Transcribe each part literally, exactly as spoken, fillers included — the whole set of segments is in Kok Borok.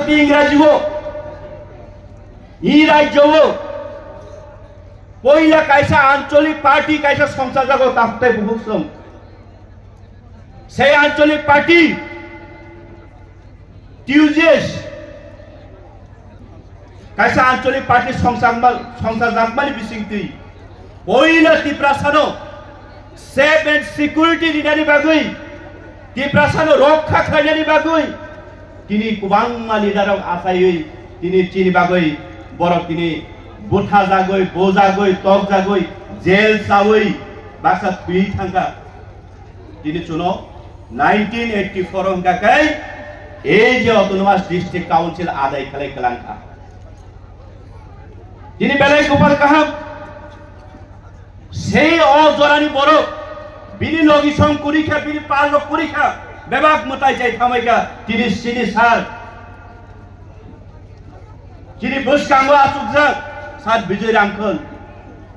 Ingraji o, i rajyo o, poila kaisa ancholik party kaisa songsa jago takhtai bukhuk song. Sei ancholik party, T U J S, kaisa ancholik party songsa, songsa jakmani bisingtwi poila Tiprasano safe and security rinani bagwi, Tiprasano rokha khlainani bagwi, tini kwbangma leader rok achaiwi, tini chini bagwi borok tini butha jagwi, bo jagwi, tok jagwi, jail chawi, baksa thwi thangkha. Tini chuno nineteen eighty-four wngkha khe, ei je Autonomous District Council adai khlai kwlangkha. Tini belai kupar kaham. Sei o jorani borok, bini logi song kwrwi kha, bini pal rok kwrwi kha, bebak mwtai chai thamai kha, tini sini sar. Chini bwskango achukjak Sir Bijoy Rangkhol.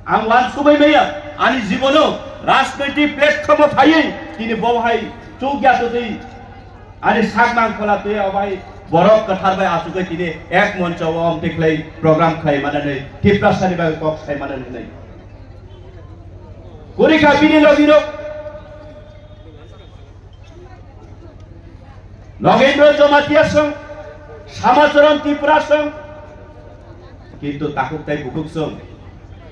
Ang uansugwi maya, ani jibono rajnoitik platform o phaiwi tini bo hai chukya twi ani sak mangkhola twi o bai borok kwthar bai achugwi tini ek moncho o omtwi khlai program khlai manani Tiprasani bai kok sai manani hwnwi. Kwrwi kha bini logirok. Nogendro Jamatia song, Samacharan Tripura song, kintu takhuk tai bukhuk song.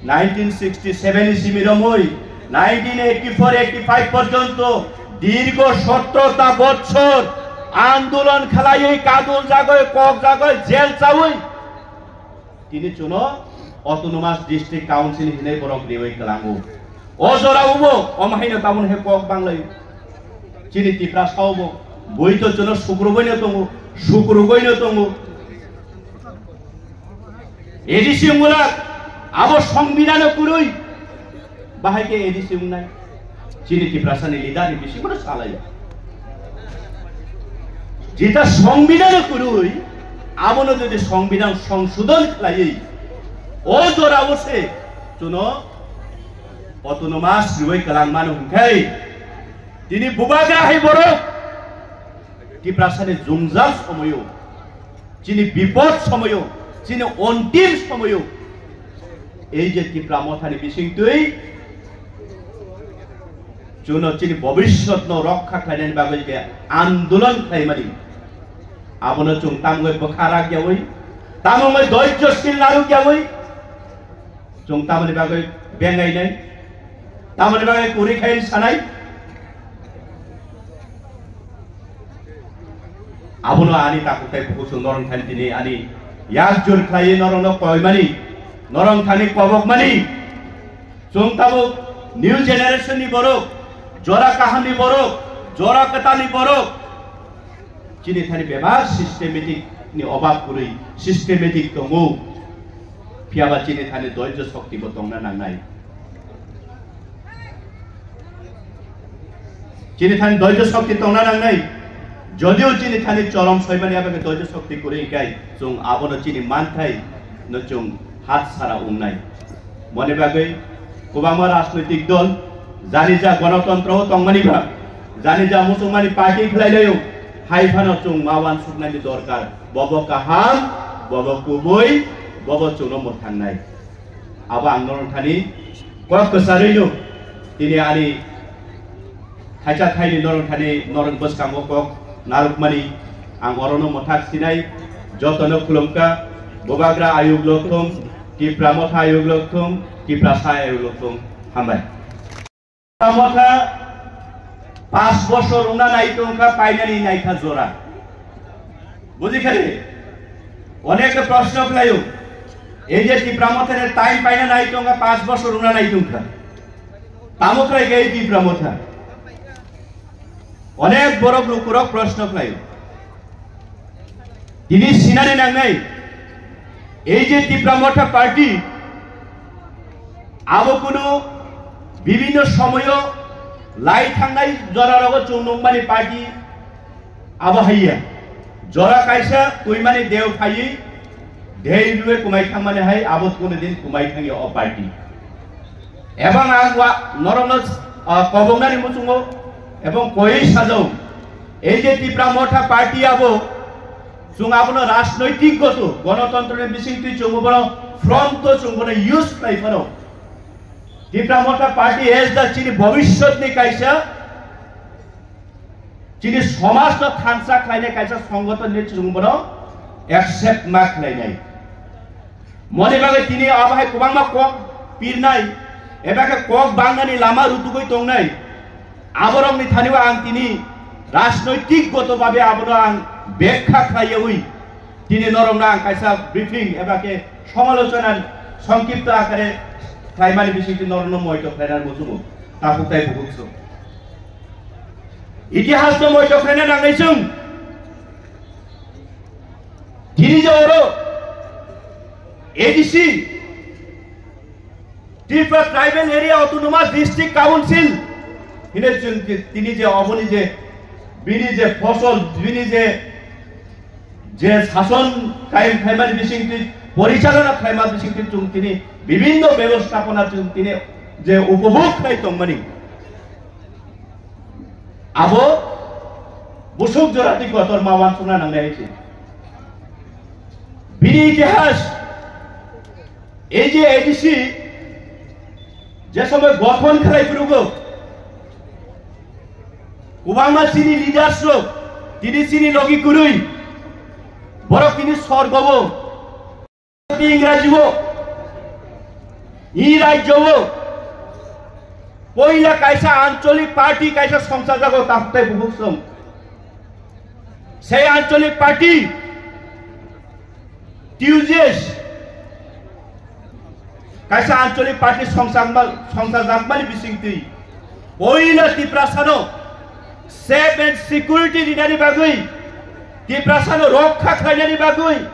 Nineteen sixty-seven ni simi romwi nineteen eighty-four eighty-five porjonto dirgo sotro ta botchor andolon khlaiwi, kadul jagoi, kok jagoi, jail chawi. Tini chuno Autonomous District Council hinwi borok riwi kwlango. O jora ubo, omo haino tamoni hai kok banglai. Chini Tiprasa ubo, bui to chuno sukrubui no tongo, sukrubui no tongo. A D C wngmulak, abo songbidano kwrwi. Bahai khe A D C wngnai. Chini Tiprasani leader ni bisingo no salai. Jeta songbidano kwrwi, abono jodi songbidhan songsodhon khlaiwi, o jorao se chuno autonomous riwi kwlang mano hwnkhe, tini bubagra hai borok Tiprasani jwngjal somoyo, chini bipod somoyo, chini ontim somoyo, ei je Tipra Mothani bisingtwi chuno chini bobiswtno rokha khlainani bagwi je andolon khlaimani, abono chwng tamungwi bwkha rak yawi, tamungwi doijjo sil naruk yawi, chwng tamoni bagwi bengainai, tamoni bagwi kwrwi khain sanai. Abono ani takhuk tai bukhuk chwng norong thani tini ani yak jur khlaiwi norokno koimani, norong thani kobokmani. Chwng tabuk new generation ni borok, jora kaham ni borok, jora kwtal ni borok. Chini thani bebak systematic ni obab kwrwi, systematic tongo. Phiyaba chini thani doijjo shokti bo tongna nangnai. Chini thani doijjo shokti tongna nangnai. Jodio chini thani chorom soimani abagwi doijjo shokti kwrwi kai, chwng abono chini manthai no chwng hat sara wngnai. Moni bagwi kwbangma rajnoitik dol, jani ja gonotontro o tongmani ba, jani ja muchungmani party khlai laio, hai phano chwng ma uansuknani dorkar. Bobo kaham, bobo kubui, bobo chwngno mwthangnai. Abo ang norok thani kok kwcharwi no tini ani thaisa thaini norok thani norok bwskango kok narwkmani ang orono mwthak sinai jotono khulumkha. Bubagra ayuk lokthung, Tipra Motha ayuk lokthung, Tiprasa ayuk lokthung. Hambai. Motha pas bosor wngna nai tongkha, painani naikha jora. Buji khali? Onekta proshno khlaio. Ei je Tipra Mothani time paina nai tongkha, pas bosor wngna nai tongkha. Tamo khlai khe ei Tipra Motha? Onek borok lukurok proshno khlaio. Tini sinani nangnai, ei je Tipra Motha party, abo kunu bibhinno somoyo lai thangnai jorarogo chwng nukmani party abo haiya. Jora kaisa twimani deu phaiwi dei rwui kwmai thangmani hai abo kunu din kwmai thangya o party. Ebong ang wa-, norokno, ah, koboknani muchungo ebong koi sajao. Ei je Tipra Motha party abo Chwng abono rajnoitik goto, gonotontro ni bisingtwi chwng bono front o chwng bono use khlai phano. Tipra Motha Party as the chini bobishyot ni kaisa, chini somaj no thansa khlainai kaisa songgoton ni chwng bono accept ma khlainai. Moni bagwi tini abo hai kwbangma kok pirnai, eba khe kok bangnani lama rutugwi tongnai. Aborokni thani o ang tini rajnoitik goto babe abono ang bekha khlaiyawi tini norokno ang kaisa briefing eba khe somalochona songkipto akare khlaimani bisingtwi norokno moito khlainani muchungo. Takhuk tai bukhuk chwng itihas no moito khlaina nangnai chwng. Tini je oro A D C, Tripura Tribal Area Autonomous District Council, hine chwng ti-, tini je oboni je, bini je fosol, bini je, je sason kayem khaimani bisingtwi, porichalona khaima bisingtwi chwng tini bibinno bebostapona chwng tini je upobhog khai tongmani. Abo busuk jorati kotor ma wansukna nangnai hai se. Bini itihas, ei je A D C je somoi gothon khlai phuru go, kwbangma chini leaders rok, tini chini logi kwrwi, borok tini sorgo o. Ingraji o, e rajyo o poila kaisa ancholik party kaisa songchajago takhuk tai bukhuk chwng. Sei ancholik party T U J S kaisa ancholik party songchakma-, songchajakmani bisingtwi poila Tiprasano safe and security rinani bagwi, Tiprasano rokha khlainani bagwi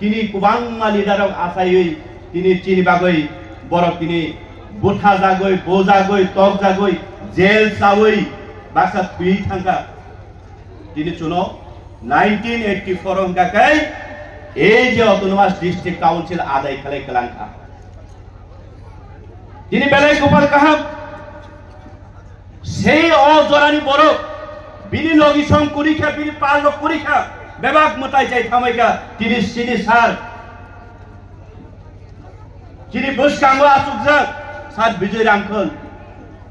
tini kwbangma leader rok achaiwi tini chini bagwi borok tini buthajagwi, bojagwi, tokjagwi, jail chawi baksa thwi thangkha. Tini chuno nineteen eighty-four hwnkha khe ei je Autonomous District Council adai khlai kwlangkha. Tini belai kwpal kaham. Sei o jorani borok bini logi song kwrwi kha, bini pal rok kwrwi kha, bebak mwtai chai thamai kha, tini sini sar. Chini bwskango achukjak sar Bijoy Rangkhol.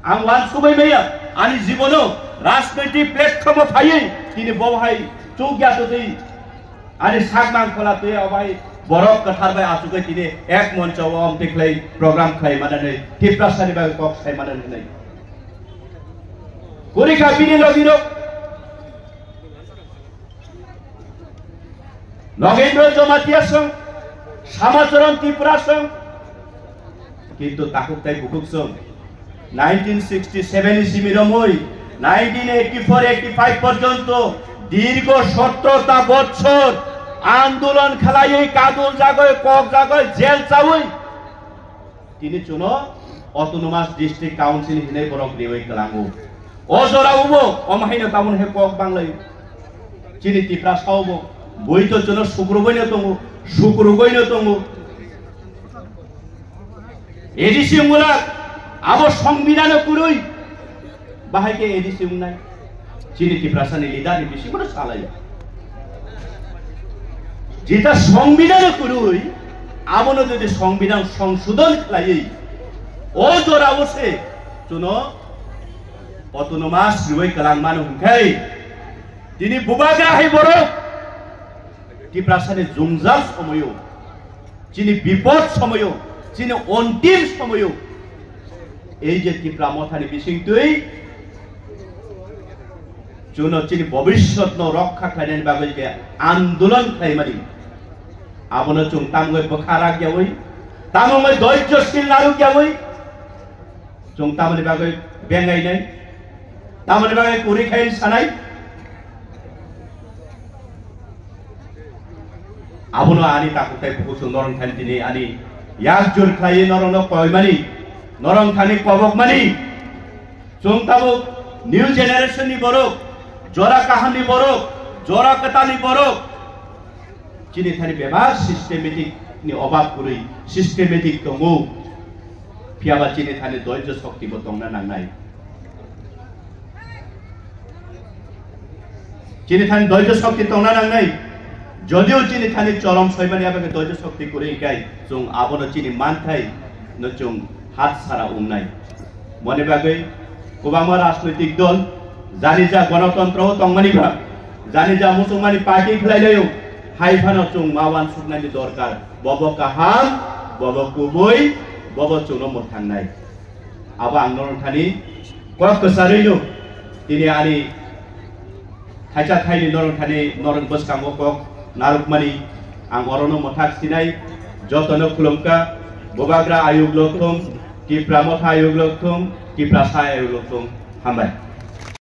Ang wansugwi maya, ani jibono rajnoitik platform o phaiwi tini bo hai chuk ya twi. Ani sak mang khola twi obai borok kwthar bai achugwi tini ek moncho o omtwi khlai program khlai manani Tiprasani bagwi kok sai manani hinwi. Kwrwi kha bini logi rok Nogendro Jamatia song, Samacharan Tripura song, kintu takhuk tai bukhuk song. Nineteen sixty-seven ni simi romwi nineteen eighty-four eighty-five porjonto dirgho sotrota botchor andolon khlaiwi, kadul jagoi, kok jagoi, jel chawi tini chuno Autonomous District Council hinwi borok riwi kwlango. O jora ubo, omo haino tamoni hai kok banglai. Chini Tiprasa ubo, bui to chuno sukruboi no tongo, sukruboi no tongo. A D C wngmulak, abo songbidano kwrwi, bahai khe A D C wngnai. Chini Tiprasani leader ni bisingo no salai. Jeta songbidano kwrwi, abono jodi songbidan songsodon khlaiwi, o jorao se chuno autonomous riwi kwlang mano hwnkhe, tini bubagra hai borok Tiprasani jwngjal somoyo, chini bipod somoyo, chini ontim somoyo, ei je Tipra Mothani bisingtwi chuno chini bobishyotno rokha khlainani bagwi je andolon khlaimani, abono chwng tamungwi bwkha rak yawi, tamungwi doijyosil naruk yawi, chwng tamoni bagwi bengainai, tamoni bagwi kwrwi khai sanai. Abono ani takhuk tai bukhuk chwng norong thani tini ani yak jur khlaiwi norokno koimani, norong thani kobokmani. Chwng tabuk new generation ni borok, jora kaham ni borok, jora kwtal ni borok. Chini thani bebak systematic ni obab kwrwi, systematic tongo. Phiyaba chini thani doijyo shokti bo tongna nangnai. Chini thani doijyo shokti tongna nangnai. Jodio chini thani chorom soimani abagwi doijo shokti kwrwi kai, chwng abono chini manthai no chwng hat sara wngnai. Moni bagwi kwbangma rajnoitik dol, jani ja gonotontro o tongmani ba, jani ja muchungmani party khlai laio, hai phano chwng ma uansuknani dorkar. Bobo kaham, bobo kubui, bobo chwngno mwthangnai. Abo ang norok thani kok kwcharwi no tini ani thaisa thaini norok thani norok bwskango kok narwkmani ang orono mwthak sinai jotono khulumkha. Bubagra ayuk lokthung, Tipra motha ayuk lokthung, Tiprasa ayuk lokthung. Hambai.